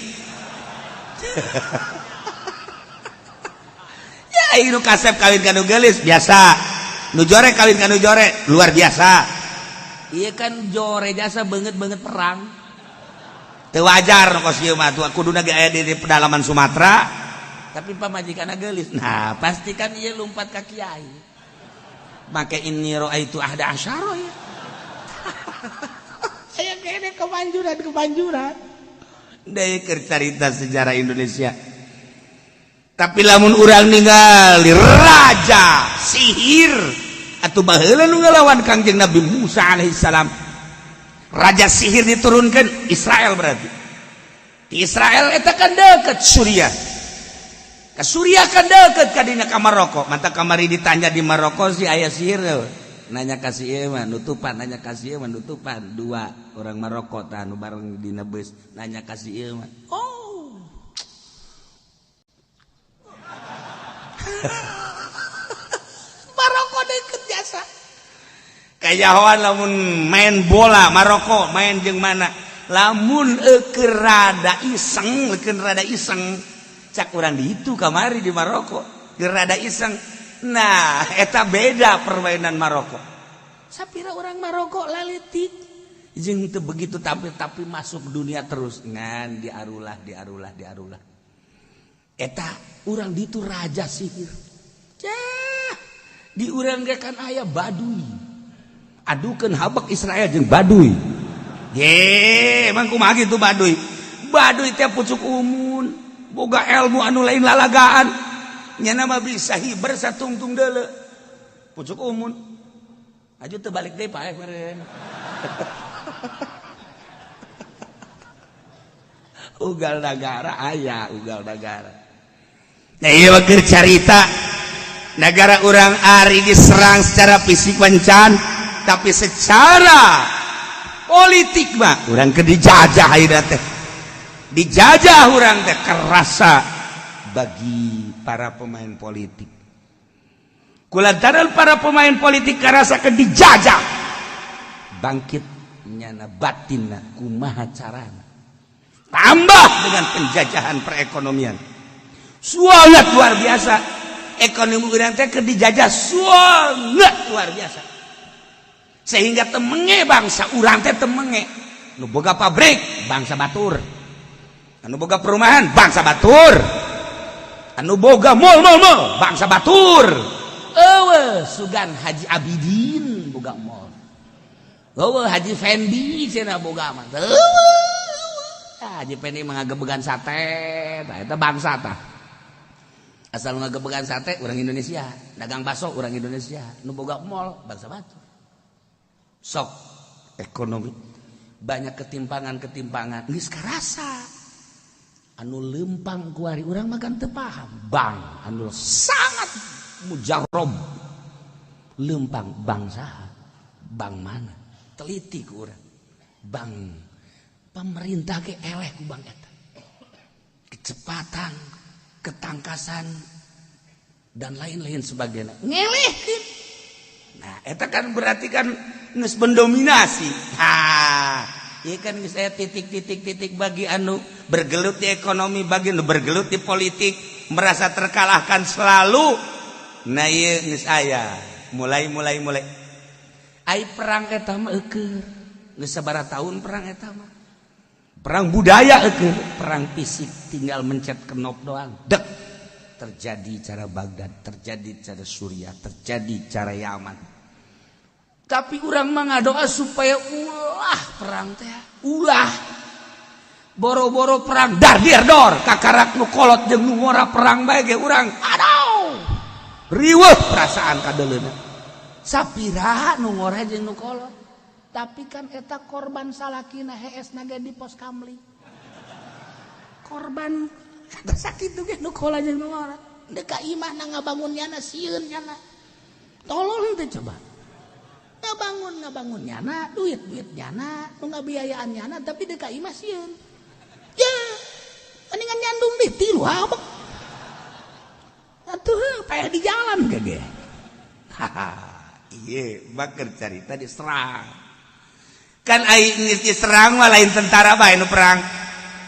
Nu kasep kawin ka nu geulis biasa, nu jore kawin ka nu jore luar biasa. Iya kan, jore jasa banget-banget perang. Teu wajar kos ieu mah, kuduna ge aya di pedalaman Sumatera. Tapi pamajikanna geulis, nah pasti kan ieu lompat ka kiai make inni raaitu ahda asyara ya. Aya kene kemanjuran kemanjuran. Deui keur carita sejarah Indonesia. Tapi lamun urang ningali raja sihir atau baheula nu ngelawan Kangjeng Nabi Musa alaihissalam, raja sihir diturunkan Israel, berarti di Israel eta kan deket Suriah. Ke Suriah kan deket kadinya ka Maroko. Mata kamari ditanya di Maroko si aya sihir, nanya kasih ieu mah nutupan, nanya kasih ieu mah nutupan. Dua orang Maroko tah nu bareng dina bus nanya kasih ieu mah, oh. Maroko deket jasa kayahoan lamun main bola Maroko main jeung mana, lamun keur rada iseng, keur rada iseng, cak urang di itu kamari di Maroko keur rada iseng. Nah, eta beda permainan Maroko. Sapira orang Maroko laletik jeung teu begitu tampil, tapi masuk dunia terus ngan diarulah diarulah diarulah. Eta urang ditu raja sihir. Cah, di urang ge kan aya Baduy. Adukeun habak Israel jeung Baduy. Ye, emang kumaha kitu Baduy? Baduy teh pucuk umun, boga ilmu anu lain lalagaan. Nyana mah bisa hiber satungtung deuleu. Pucuk umun. Aju teu balik deui paeh meureun. Ugal nagara aya, ugal nagara. Nah ieu mah keur carita nagara urang ari diserang secara fisik wancan, tapi secara politik mah urang keur dijajah ayeuna teh. Dijajah urang teh kerasa bagi para pemain politik. Kulantaran para pemain politik kerasa ke dijajah, bangkit nyana batinna kumaha carana. Tambah dengan penjajahan perekonomian. Sangat luar biasa. Ekonomi urang teh keur dijajah sangat luar biasa. Sehingga temenge bangsa urang teh temenge. Nu boga pabrik bangsa batur. Anu boga perumahan bangsa batur. Anu boga mall mall mall bangsa batur. Eueuh sugan Haji Abidin boga mall. Eueuh Haji Fendi cenah boga mah. Eueuh Haji Fendi mah ngagebegan sate, tah eta bangsa tah. Asal ngagebegan sate urang Indonesia, dagang bakso urang Indonesia, nu boga mall bangsa batur. Sok ekonomi banyak ketimpangan-ketimpangan geus karasa. Anu lempang kuari urang makan teu paham. Bang anu sangat mujarob lempang bangsa bang mana teliti ku urang. Bang pemerintah ke eleh ku bang eta. Kecepatan, ketangkasan dan lain-lain sebagainya. Ngelehkeun. Nah, eta kan berarti kan geus mendominasi. Ha, ieu kan geus aya titik-titik-titik bagi anu bergelut di ekonomi, bagi anu bergelut di politik, merasa terkalahkan selalu. Nah, ieu geus aya mulai mulai mulai. Ai perang eta mah eueuh. Geus sabaraha tahun perang eta mah. Perang budaya eueuh, perang fisik tinggal mencet knop doang. Dek. Terjadi cara Baghdad, terjadi cara Suriah, terjadi cara Yaman. Tapi urang mah ngadoa supaya ulah perang teh, ulah. Boro-boro perang dar dir dor, kakarak nu kolot jeung nu ngora perang bae ge urang. Aduh. Riweuh perasaan kadeuleuna. Sapira nu ngora jeung nu kolot. Tapi kan eta korban salakina hees naga di pos kamli. Korban eta sakitu ge nu kolot jeung nu ngora. Deuk ka imahna ngabangun nyana sieun nyana. Tolong teh coba. Ngabangun nyana, duit-duit nyana, nu ngabiayaan nyana tapi deuk ka imah sieun. Ya, mendingan nyandung deh tilu abek. Atuh payah di jalan gege. Haha, iya bakar carita diserang. Kan ai geus diserang mah lain tentara bae nu perang.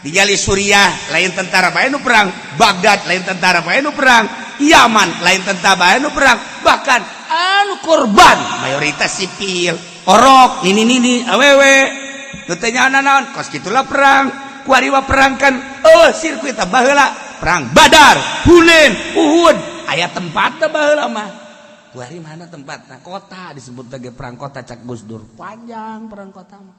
Dijali Suriah lain tentara bae nu perang, Baghdad lain tentara bae nu perang, Yaman lain tentara bae nu perang, bahkan anu korban mayoritas sipil, orok, nini nini, awewe, nu teh nyaona naon, kos kitulah perang. Kuari mah perang kan, oh sirkuit baheula, perang Badar, Hunain, Uhud, aya tempatna baheula mah. Kuari mana tempatna? Kota disebut lagi perang kota cak Gus Dur. Panjang perang kota mah.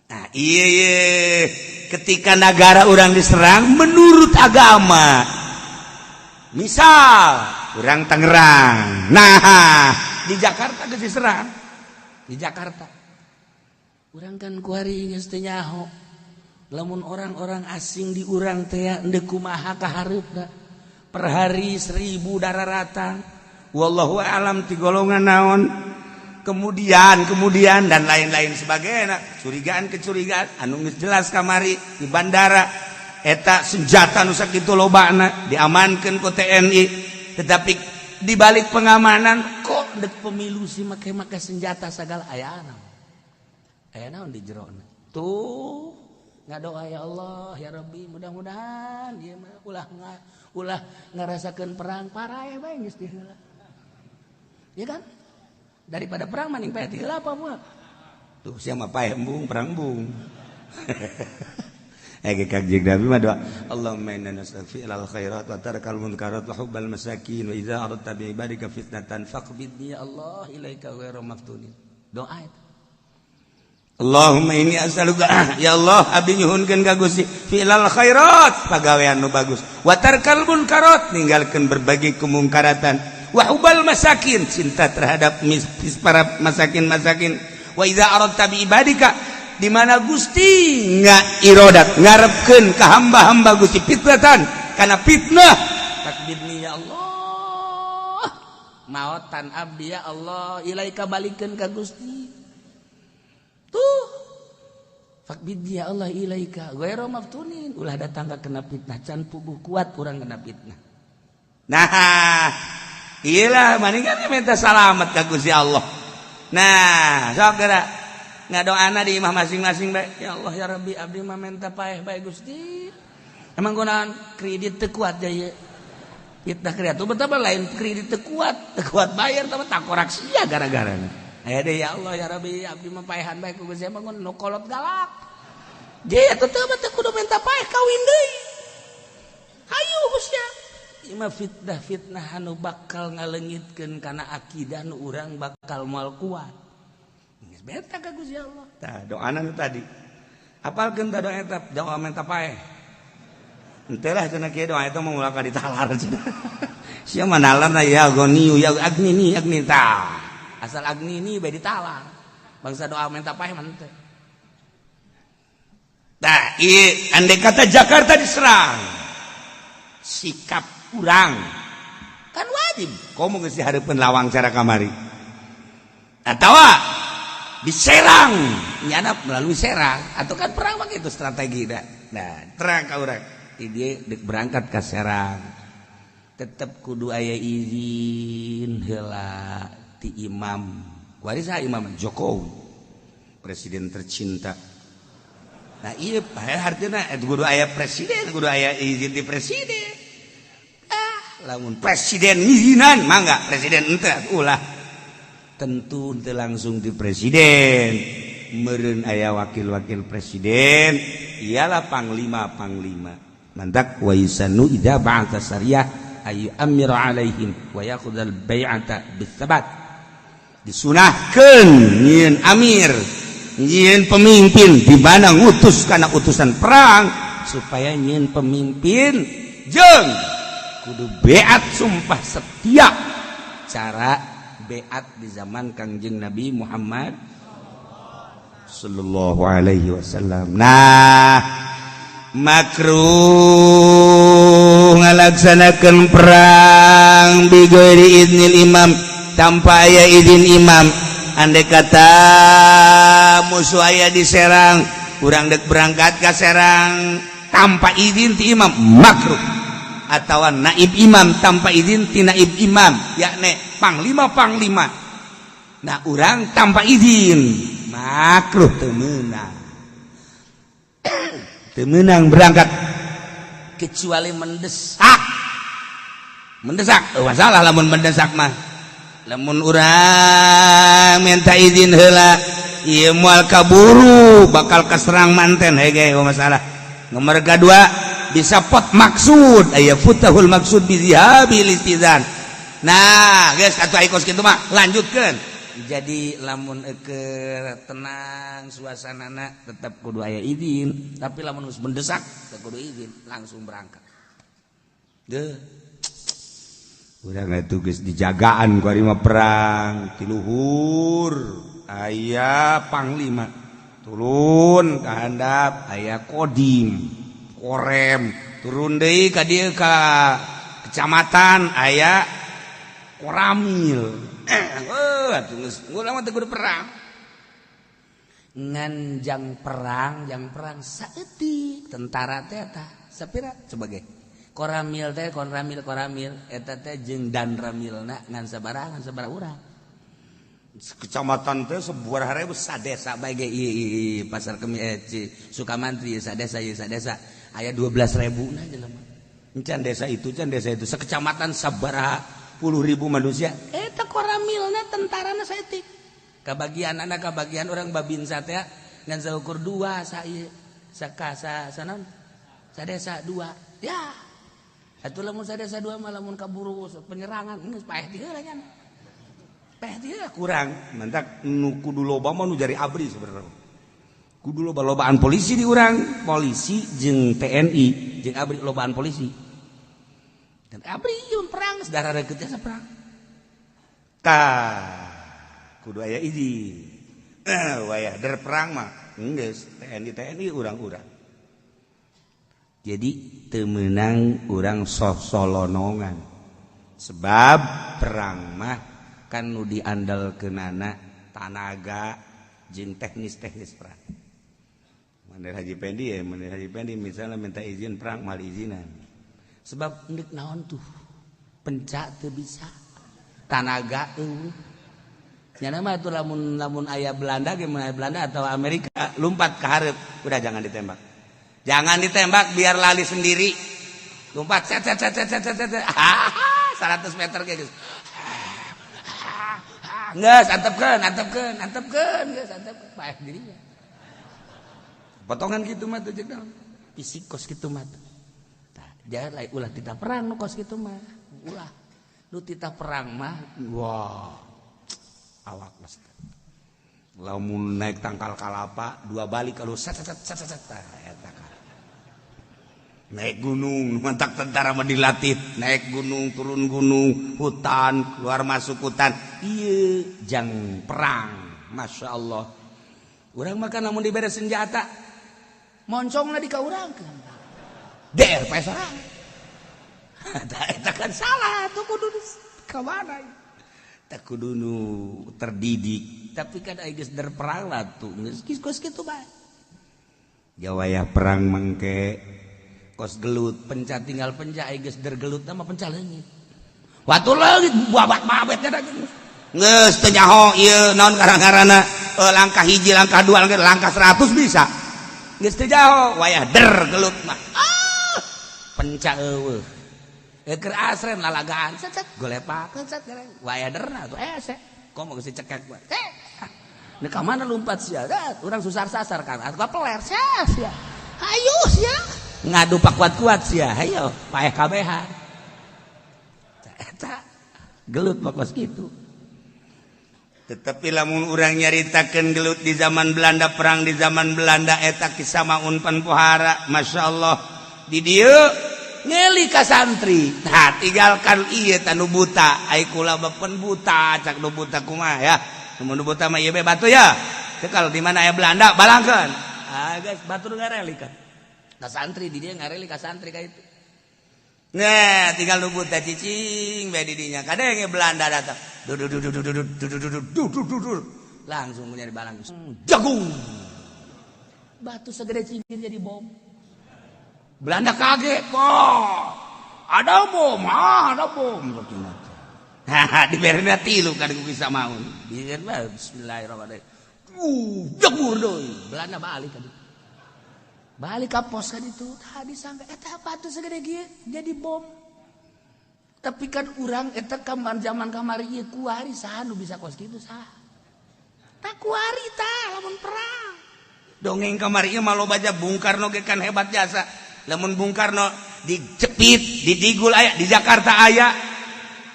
Nah, iya, iya. Ketika negara orang diserang menurut agama. Misal orang Tangerang. Nah, di Jakarta geus diserang. Di Jakarta. Urang kan kuari geus teu nyaho. Lamun orang-orang asing di urang teh endek kumaha kahareupna. Per hari 1000 dararatan. Wallahu alam ti golongan naon. Kemudian kemudian dan lain-lain sebagainya, curigaan kecurigaan anu geus jelas kamari di bandara eta senjata nu sakitu lobana diamankeun ku TNI, tetapi di balik pengamanan kok dek pemilu sih make-make senjata segala aya naon, aya naon di jerona tuh. Ngadoa ya Allah ya Rabbi, mudah-mudahan ieu mah ulah ngarasakeun perang paraeh bae geus diheula, ya kan? Daripada perang maning paeh ti heula apa moal tuh sia mah paeh embung perang embung. Eh Kanjeng Nabi mah doa Allahumma inna nas'aluka fi'lal khairat wa tarkal munkarat wa hubbal masakin wa idza aradta bi ibadika fitnatan faqbidni ya Allah ilaika ghairu maftunin. Doa itu. Allahumma inni as'aluka, ya Allah, abdi nyuhunkeun ka Gusti, fi'lal khairat, pagawean nu bagus, wa tarkal munkarat, ninggalkeun berbagai kemungkaratan, wa hubbal masakin, cinta terhadap mis, para masakin-masakin, wa idza aradta bi ibadika, di mana Gusti nga irodat ngarepkeun ka hamba-hamba Gusti, fitnatan, kana fitnah, faqbidni, ya Allah, maotan abdi, ya Allah, ilaika, balikeun ka Gusti. Tuh, faqbidni, ya Allah, ilaika ghairu maftunin, ulah datang ka kena fitnah, can puguh kuat kurang kena fitnah. Nah, iyalah, maning kan minta salamet ka Gusti Allah. Nah, sok geura ngadoana di imah masing-masing bae. Ya Allah, ya Rabbi, abdi mah minta paeh bae, Gusti. Emang gunaan kredit teu kuat ya fitnah kredit tuh, betapa lain kredit teu kuat, teu kuat bayar, tapi takorak sia gara-gara. Aya deh, ya Allah, ya Rabbi, abdi mah paehan bae ku Gusti, emang nu kolot galak. Dia teu teu kudu minta paeh, kawin deui. Hayu Gusti. Ieu mah fitnah-fitnah anu bakal ngaleungitkeun kana akidah nu urang bakal moal kuat. Geus beta ka Gusti Allah. Tah, doana nu tadi. Apalkeun tah doa eta, doa minta paeh. Henteu lah cenah kieu, doa eta mah ulah ka ditalar cenah. Sia mah nalarna ya goniyu ya agni ni agni tah. Asal agni ini bae ditalar. Bangsa doa minta paeh mah henteu. Nah, ieu andai kata Jakarta diserang, sikap urang kan wajib. Komo geus dihareupeun lawang cara kamari. Atawa diserang, nyana melalui Serang atau kan perang mah gitu strategi dah. Nah, terang ka urang. Dia dek berangkat ke Serang. Tetep kudu aya izin heula ti imam. Kuari saha imam? Jokowi. Presiden tercinta. Nah, iya artinya kudu aya presiden, kudu aya izin di presiden. Ah, lamun presiden ngizinan mangga, presiden ente ulah. Tentu ente langsung di presiden. Meureun aya wakil-wakil presiden, ialah panglima-panglima. Mantak wa yusannu idza ba'atha sariyah ay amira alaihim wa ya'khudhal bai'ata bitsabat. Disunahkeun nyieun amir, nyieun pemimpin di mana ngutus kana utusan perang supaya nyieun pemimpin jeung kudu beat, sumpah setia, cara beat di zaman Kangjeng Nabi Muhammad sallallahu alaihi wasallam. Nah, makruh ngalaksanakan perang bighairi idnil imam, tanpa aya izin imam. Andai kata musuh aya di Serang, urang dek berangkat ke Serang tanpa izin ti imam, makruh. Atau naib imam, tanpa izin ti naib imam, yakni panglima panglima. Nah, urang tanpa izin makruh, teu meunang, teu meunang berangkat kecuali mendesak. Mendesak, oh, masalah lamun mendesak mah. Lamun urang minta izin heula, ieu moal kaburu, bakal keserang manten hege, oh, masalah. Nomor kedua bisa pot maksud, aya futahul maksud bi zihabil istizan. Nah, guys, atuh ai kos kitu mah lanjutkeun. Jadi lamun ke tenang suasanana tetap kudu aya izin, tapi lamun geus mendesak teu kudu izin, langsung berangkat. Deh. Urang itu geus dijagaan ku mah perang ti luhur aya panglima, turun ka handap aya kodim, korem, turun deui ka dieu ka kecamatan aya koramil. Eh, atuh geus urang mah teu kudu perang. Ngan jang perang, jang perang saeutik tentara teh eta sapira sebagai koramil teh, koramil, koramil eta teh jeung dan ramilna ngan sabaraha, ngan sabaraha urang. Kecamatan teh sebuah ribu, sadesa bae ge ieu pasar kemi, eh, Sukamantri sadesa, ieu sadesa aya 12.000 na jelema. Can desa itu, can desa itu, sekecamatan sabaraha puluh ribu manusia eta koramilna, tentarana saeutik. Kabagian anak, kabagian orang Babinsa teh ngan saukur dua sa ieu saka sa sanon sadesa dua ya. Atuh lamun sadesa dua mah, lamun kaburu penyerangan geus paeh ti heula nya. Paeh ti heula kurang. Mantak nu kudu loba mah nu jari abri sebenarnya. Kudu loba-lobaan polisi di urang, polisi jeung TNI jeung ABRI, lobaan polisi dan ABRI. Ieu perang saudara deket jasa perang, tah kudu aya izin. Wayah der perang mah geus TNI TNI urang-urang. Jadi teu meunang urang sosolonongan, sebab perang mah kan nu diandalkeunana tanaga jeung teknis-teknis perang. Mandir Haji Pendi ya, Mandir Haji Pendi misalnya minta izin perang, mal izinan, sebab ndek naon tuh, pencak teu bisa, tanaga eueuh. Nyana mah tuh lamun lamun aya Belanda ge, aya Belanda atau Amerika lompat ke hareup, udah jangan ditembak, jangan ditembak, biar lali sendiri, lompat set set set set set set set, 100 meter geus. Geus, antepkeun, antepkeun, antepkeun, geus antepkeun, paeh dirinya. Potongan gitu mah tuh jeung naon? Fisik kos kitu mah. Tah, jangan lain, ulah titah perang nu kos kitu mah. Ulah. Nu titah perang mah, wah. Awak mas. Lamun naik tangkal kalapa dua balik kalau set set set set set, tah eta kan. Naik gunung, mantak tentara mah dilatih naik gunung, turun gunung, hutan, keluar masuk hutan, iya jang perang. Masya Allah, urang makan lamun dibere senjata moncongna di ka urang der pae sorang. Eta kan salah tuh, kudu ka mana tak kudu nu terdidik. Tapi kan aya geus der perang lah tuh, geus kos kitu bae. Jawaya perang mangke kos gelut, penca tinggal penca. Aya geus der gelut mah, penca leungit, watu leungit, babat babet eta geus teu nyaho ieu naon karang-karana. Langkah hiji, langkah dua, langkah langkah 100 bisa, geus teu jauh. Wayah der gelut mah, ah, penca eueuh. Keur asren lalagaan, set set golepak set wayah derna tuh ese komo geus dicekek bae. Eh, ini ka mana lompat sia? Urang susar sasar kan atuh peler sia sia. Hayu sia ngadu pak kuat-kuat sia, hayo paeh kabehan. Eta gelut mah kos kitu. Tetapi lamun urang nyaritakeun gelut di zaman Belanda, perang di zaman Belanda, eta kisah maun pan pohara. Masya Allah, di dieu ngeli ka santri. Nah, tinggalkan ieu tanu buta, ai kula bapen buta, cak nu buta kumaha ya. Nu buta mah ieu be batu ya. Teu kalau di mana aya Belanda balangkeun. Ah guys, batur ngareli kan. Ka santri di dieu ngareli ka santri ka itu. Nah, tinggal nu buta cicing bae di dinya. Kadang Belanda datang. Du du du du du du du du du du du du du. Langsung nyari balang. Jagung. Batu segede cincin jadi bom. Belanda kaget. Wah, ada bom, ah, ada bom. Haha, diberina tilu kan ku bisa maun. Biar bismillahirrahmanirrahim. Jebur deui. Belanda balik kan. Balik ka pos kan itu. Tadi sangka eta batu segede kieu jadi bom. Tapi kan urang eta kamar zaman kamari ieu kuari saha nu bisa kos kitu, saha? Tak kuari tah lamun perang. Dongeng kamari ieu mah loba aja. Bung Karno ge kan hebat jasa. Lamun Bung Karno dicepit, didigul aya di Jakarta aya.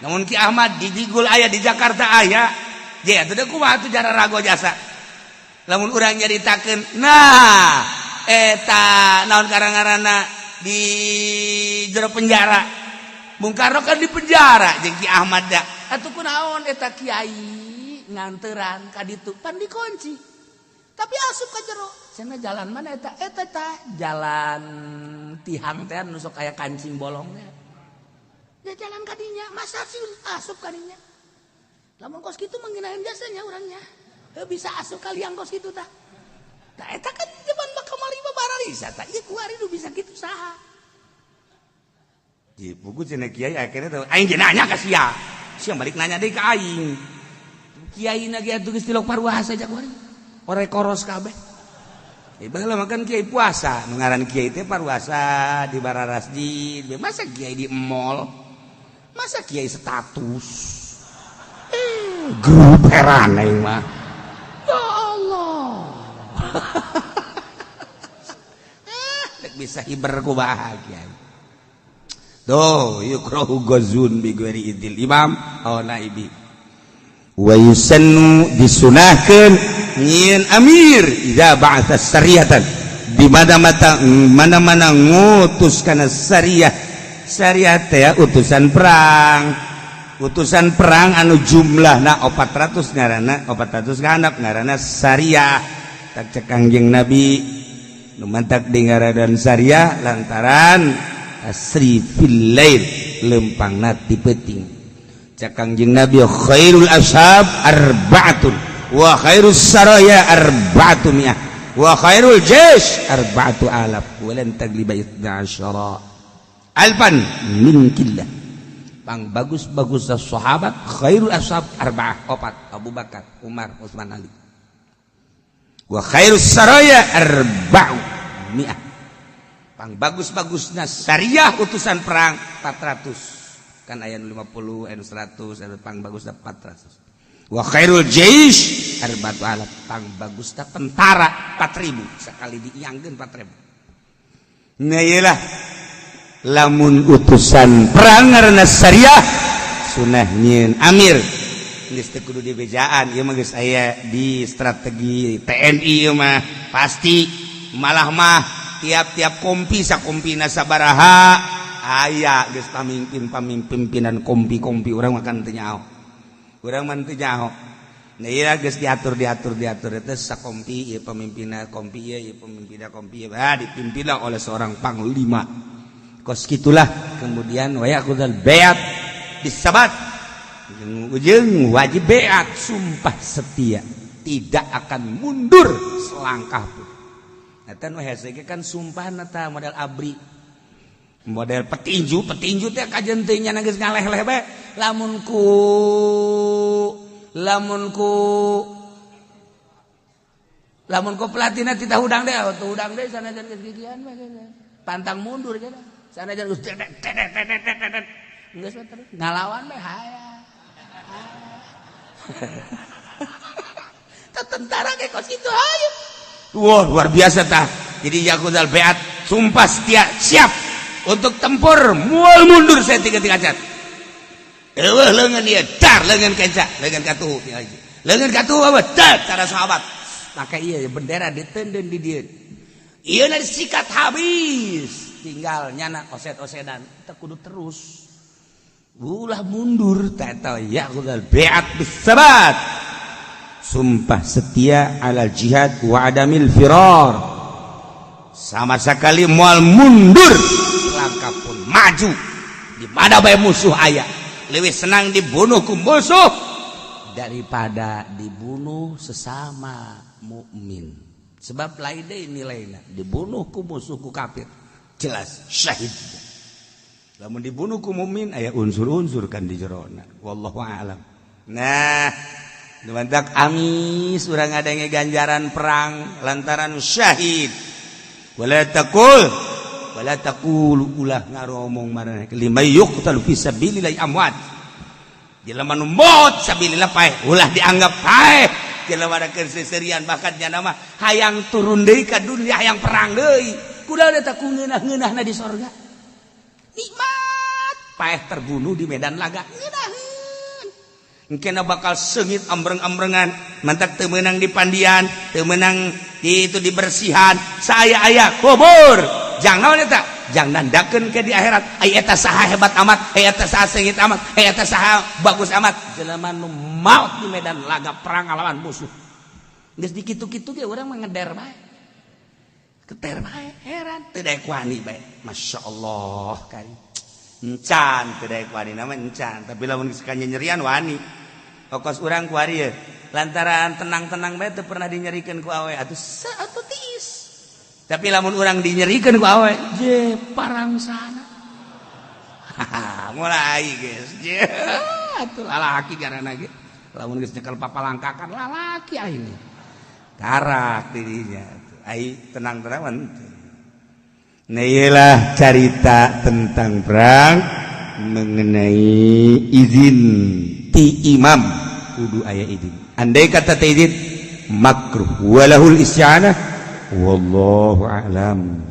Namun Ki Ahmad didigul aya di Jakarta aya. Je atuh deui kumaha atuh jara rago jasa. Lamun urang nyaritakeun, nah eta naon karang-karana di jero penjara. Bung Karno kan di penjara jeung Ki Ahmad da. Atuh kunaon eta kiai nganteran ka ditu pan dikunci. Tapi asup ka jero. Cenah jalan mana eta? Eta tah jalan tihang teh nu sok aya kancing bolongnya. Ya jalan kadinya, masa sih asup kadinya. Lamun kos kitu mengginain jasanya urangnya. Bisa asup kalian kos kitu tah. Tah eta kan zaman mah kamari mah baralisa tah. Ieu kuari nu bisa kitu saha? Di buku cenah kiai akhirnya tuh aing ge nanya ka sia. Sia balik nanya deui ka aing. Kiai na ge atuh geus tilok paruasa jak kuari. Ore koros kabeh. Eh, baheula mah kan kiai puasa, nu ngaran kiai teh paruasa di bararasjid. Masa kiai di mall? Masa kiai status? Eh, grup heran aing mah. Ya Allah. Eh, dek bisa hiber ku bahagia. Tuh, yukrahu ghazun bi ghairi idil imam aw naibi. Wa yusannu, disunahkeun Nyieun amir idza ba'atsa sariyatan, di mana-mana mana-mana ngutus kana sariyah. Sariyah teh utusan perang, utusan perang anu jumlahna 400, ngaranna 400 ngahandap ngaranna sariyah. Tak cek Kangjeng Nabi, nu mantak di ngaranan sariyah lantaran tasri fil lail, lempangna ti peuting. Cek Kangjeng Nabi, khairul ashab arba'atun wa khairus saraya arba'atu mi'ah wa khairul jais arba'atu alaf wa lan tagliba itsna asyara alfan min killah. Pang bagus-bagus sahabat, khairul ashab arba'ah, opat: Abu Bakar, Umar, Utsman, Ali. Wa khairus saraya arba'u mi'ah, pang bagus-bagusna syariah, utusan perang 400 kan, aya 50, aya 100, aya pang bagusna 400. Wa khairul jais arba'atu alaf, pang bagusna tentara 4000, sekali diiangkeun 4000. Nah, iyalah, lamun utusan perang ngaranna syariah, sunah nyieun amir. Geus teu kudu dibejaan, ieu mah geus aya di strategi TNI. Ieu mah pasti, malah mah tiap-tiap kompi, sakompina sabaraha, aya geus pamimpin pamimpin, pimpinan kompi-kompi. Urang makan teu nyaho, urang mah teu nyaho. Nah, iya, geus diatur, diatur, diatur itu sakompi ieu pemimpinna, kompi ieu, ieu pemimpinna kompi ieu. Ah, dipimpinlah oleh seorang panglima kos gitulah. Kemudian wa ya'khudhul baiat bisabat, ujung wajib beat, sumpah setia, tidak akan mundur selangkah pun. Eta nu hese ge kan sumpah ta model ABRI, model petinju. Petinju teh kajen teh nya geus ngaleh-leh bae, lamun ku pelatihna titah hudang deh, tuh hudang deh, sanajan geus gigian bae pantang mundur gitu. Sanajan geus tedet tedet tedet tedet, geus terus ngalawan bae. Haya, tentara kayak kos itu, ayo. Wah, luar biasa tah. Jadi ya'khudhal baiat, sumpah setia, siap untuk tempur, mual mundur saya tiga tiga cat. Eueuh leungeun ieu, dar leungeun kenca, leungeun katuhu, leungeun katuhu apa? Dar cara sahabat. Maka iya, bendera ditenden di dieu. Ieu disikat habis, tinggal nyana oset-osedan. Kita kudu terus. Ulah mundur tak tahu ya'khudhal baiat bisabat, sumpah setia alal jihad wa adamil firar, sama sekali mual mundur langkah pun, maju di mana bae musuh aya. Lebih senang dibunuh ku musuh daripada dibunuh sesama mukmin, sebab lain deui nilainya dibunuh ku musuh, ku kafir, jelas syahid. Lamun dibunuh ku mukmin, aya unsur-unsur kan di jerona, wallahu a'lam. Nah, mantak amis urang ngadenge ganjaran perang lantaran syahid. Wala taqul, wala taqulu, ulah ngaromong maraneh, liman yuqtalu fi sabilillah amwat, jelema nu maot sabilillah paeh, ulah dianggap paeh. Jelema keur seserian, bahkan nya mah hayang turun deui ka dunia, hayang perang deui. Kuda eta ku ngeunah-ngeunahna di sorga, nikmat paeh terbunuh di medan laga, ngeunaheun. Kena bakal sengit ambreng-ambrengan. Mantak teu meunang di pandian, teu meunang di itu, dibersihan saya aya kubur. Jang naon eta? Jang nandakeun ke di akhirat, ai eta saha hebat amat, ai eta saha sengit amat, ai eta saha bagus amat. Jelema nu maut di medan laga perang lawan musuh, geus dikitu-kitu ge urang mah ngeder bae, keter bae. Heran, teu daek wani bae. Masya Allah, kari encan, teu daek wani nama encan. Tapi lamun geus nyerian, wani. Kos urang kuari ya, lantaran tenang-tenang bae, teu pernah dinyerikeun ku awe atuh, atuh tiis. Tapi lamun urang dinyerikeun ku awe je, parang sana mulai, guys. Je atuh lalaki garana ge, lamun geus nyekel papalangkakan, lalaki aing karak dirinya ai tenang-tenang. Nah, iyalah carita tentang perang mengenai izin ti imam, kudu aya izin. Andai kata teu izin, makruh, walahul isti'anah, wallahu a'lam.